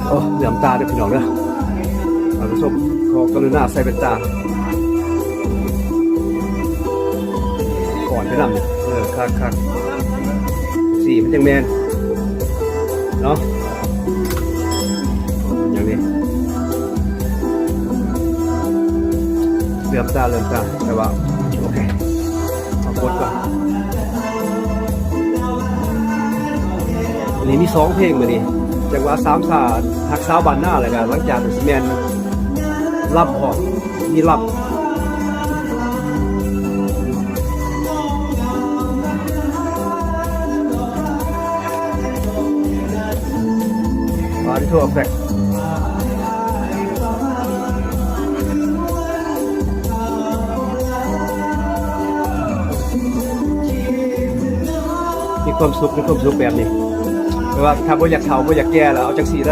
ໂອ້ ເຫຼືອມຕາເດີພີ່ນ້ອງເດີ ທ່ານຜູ້ຊົມ ຂໍກະລຸນາໃສ່ແວ່ນຕາ ກ່ອນໄປນຳ ເອີ ຄັກໆ ສີມັນຈັ່ງແມ່ນເນາະ ຢ່າງນີ້ ເຫຼືອມຕາ ເຫຼືອມຕາ ແຕ່ວ່າ ໂອເຄ ເອົາກົດກ່ອນ ມື້ນີ້ມີສອງເພງ ມື້ນີ້ ຈັງຫວະສາມຊາ ຮັກສາວບ້ານນາ ແລ້ວກະຫຼັງຈາກນັ້ນຊິແມ່ນລຳພ້ອມ ມີລຳ ປານທົ່ວແຟກ ມີຄວາມສຸກ ມີຄວາມສຸກແບບນີ້ ແຕ່ວ່າຖ້າບໍ່ຢາກເຖົ້າ ບໍ່ຢາກແກ່ແລ້ວ ເອົາຈັ່ງຊີ້ເດີ